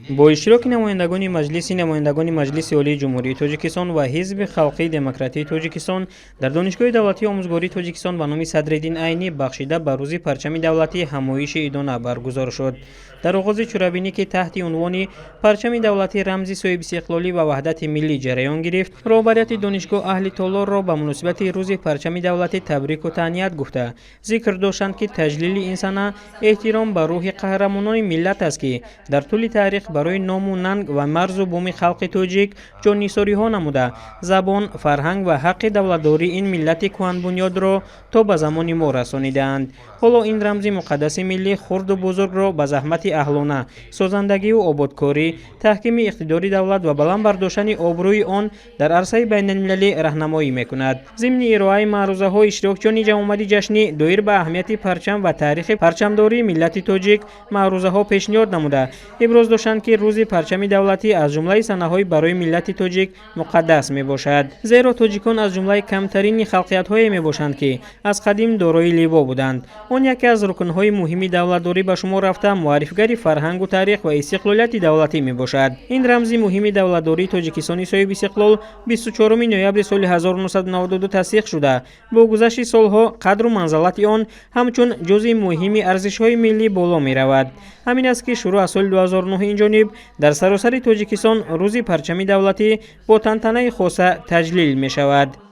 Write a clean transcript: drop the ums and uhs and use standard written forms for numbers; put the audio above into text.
Бо иштироки намояндагони Маҷлиси намояндагони Маҷлиси Олии Ҷумҳурии Тоҷикистон ва Ҳизби халқии демократии Тоҷикистон дар Донишгоҳи давлатии омӯзгории Тоҷикистон ба номи Садриддин Айнӣ бахшида ба Рӯзи парчами давлатӣ ҳамоиши идона баргузор шуд. Дар оғози чорабинӣ, ки таҳти унвони «Парчами давлатӣ: рамзи соҳибистиқлолӣ ва ваҳдати миллӣ» ҷараён гирифт, роҳбарияти донишгоҳ аҳли толорро ба муносибати Рӯзи парчами давлатӣ табрику таҳният гуфта, зикр доштанд, ки таҷлили ин сана эҳтиром ба рӯҳи қаҳрамонони миллат аст, ки дар тӯли таърих барои ному нанг ва марзу буми халқи тоҷик ҷоннисориҳо намуда, забон, фарҳанг ва ҳаққи давлатдории ин миллати кӯҳанбунёдро то ба замони мо расонидаанд. Ҳоло ин рамзи муқаддаси миллӣ хурду бузургро ба заҳмати аҳлона, созандагию ободкорӣ, таҳкими иқтидори давлат ва баланд бардоштани обрӯи он дар арсаи байналмилалӣ раҳнамоӣ мекунад. Зимни ироаи маърузаҳо иштирокчиёни ҷамъомади ҷашнӣ доир ба аҳамияти парчам ва таърихи парчамдории миллати тоҷик маърузаҳо пешниҳод намуда, иброз доштанд, ки Рӯзи парчами давлатӣ аз ҷумлаи санаҳои барои миллати тоҷик муқаддас мебошад, зеро тоҷикон аз ҷумлаи камтарини халқиятҳое мебошанд, ки аз қадим дорои ливо буданд. Он яке аз рукнҳои муҳими давлатдорӣ ба шумор рафта, муаррифгари фарҳангу таърих ва истиқлолияти давлатӣ мебошад. Ин рамзи муҳими давлатдории Тоҷикистони соҳибистиқлол 24 ноябри соли 1992 тасдиқ шуда, бо гузашти солҳо қадру манзалати он ҳамчун ҷузъи муҳими арзишҳои миллӣ боло меравад. Ҳамин аст, ки шурӯъ аз соли 2009 инҷониб дар саросари Тоҷикистон Рӯзи парчами давлатӣ бо тантанаи хоса таҷлил мешавад.